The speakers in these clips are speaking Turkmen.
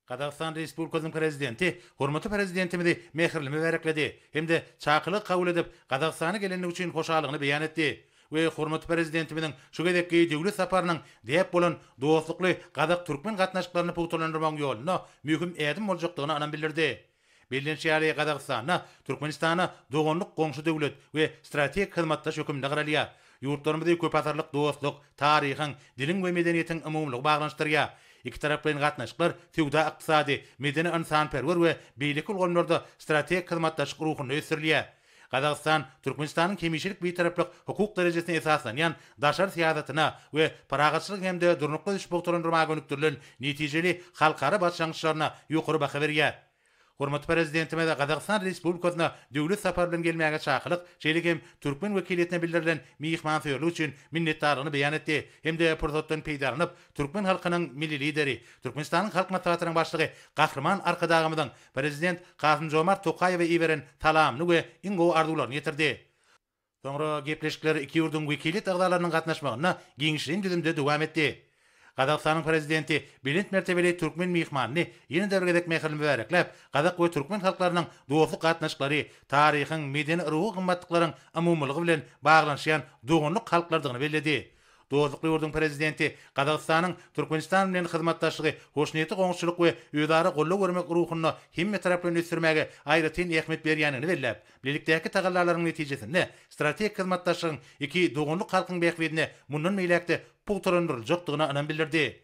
Gazagystan Respublikasynyň Prezidenti hormatly Prezidentimizi mähirli mübärekledi hem-de çakylygy kabul edip, Gazagystana gelendigi üçin hoşallygyny beýan etdi we hormatly Prezidentimiziň şu gezekki döwlet saparynyň däp bolan dostlukly gazak-türkmen gatnaşyklaryny pugtalandyrmagyň ýolunda möhüm ädim boljakdygyna ynam bildirdi. Bellenişi ýaly, Gazagystanda Türkmenistana doganlyk goňşy döwlet we strategik hyzmatdaş hökmünde garalýar. Ýurtlarymyzy köpasyrlyk dostluk, taryhyň, diliň we medeniýetiň umumylygy baglanyşdyrýar. Ikitaraplaýyn gatnaşyklar söwda-ykdysady, medeni-ynsanperwer we beýleki ulgamlarda strategik hyzmatdaşlyk ruhunda ösdürilýär. Gazagystan Türkmenistanyň hemişelik Bitaraplyk hukuk derejesine esaslanýan daşary syýasatyna we parahatçylygy hem-de durnukly ösüşi pugtalandyrmaga gönükdirilen netijeli halkara başlangyçlaryna ýokary baha berýär. Hormatly Prezidentimiz Gazagystan Respublikasyna döwlet sapary bilen gelmäge çakylyk, şeýle hem türkmen wekiliýetine bildirilen myhmansöýerlik üçin minnetdarlygyny beýan etdi hem-de pursatdan peýdalanyp, türkmen halkynyň Milli Lideri, Türkmenistanyň Halk Maslahatynyň Başlygy Gahryman Arkadagymyzyň Prezident Kasym-Jomart Tokaýewe iberen salamyny we iň gowy arzuwlaryny ýetirdi. Soňra gepleşikler iki ýurduň wekiliýet agzalarynyň gatnaşmagynda giňişleýin düzümde dowam etdi. Gazagystanyň Prezidenti belent mertebeli türkmen myhmanyny ýene-de bir gezek mähirli mübärekläp, gazak we türkmen halklarynyň dostluk gatnaşyklary taryhyň, medeni-ruhy gymmatlyklaryň umumylygy bilen baglanyşýan doganlyk halklardygyny belledi. Dostlukly ýurduň Prezidenti Gazagystanyň Türkmenistan bilen hyzmatdaşlygy hoşniýetli goňşuçylyk we özara goldaw bermek ruhunda hemmetaraplaýyn ösdürmäge aýratyn ähmiýet berýändigini belläp, bilelikdäki tagallalaryň netijesinde strategik hyzmatdaşlygyň iki doganlyk halkyň bähbidine mundan beýläk-de pugtalandyryljakdygyna ynam bildirdi.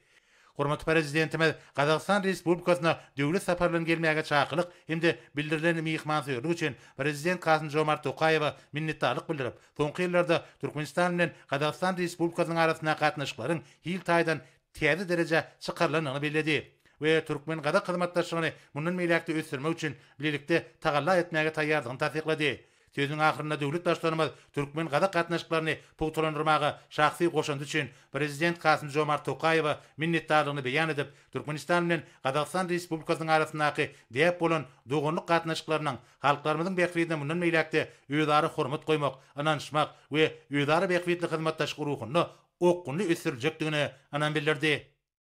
Hormatly Prezidentimiz Gazagystan Respublikasyna döwlet sapary bilen gelmäge çakylyk hem-de bildirilen myhmansöýerlik üçin Prezident Kasym-Žomart Tokaýewe minnetdarlyk bildirip, soňky ýyllarda Türkmenistan bilen Gazagystan Respublikasynyň arasyndaky gatnaşyklaryň hil taýdan täze derejä çykarylandygyny belledi we türkmen-gazak hyzmatdaşlygyny mundan beýläk-de ösdürmek üçin bilelikde tagalla etmäge taýýardygyny tassyklady. Sözüniň ahyrynda döwlet Baştutanymyz türkmen-gazak gatnaşyklaryny pugtalandyrmaga şahsy goşandy üçin Prezident Kasym-Žomart Tokaýewe minnetdarlygyny beýan edip, Türkmenistan bilen Gazagystan Respublikasynyň arasyndaky däp bolan doganlyk gatnaşyklarynyň halklarymyzyň bähbidine mundan beýläk-de özara hormat goýmak, ynanyşmak we özara bähbitli hyzmatdaşlyk ruhunda okgunly ösdüriljekdigine ynam bildirdi.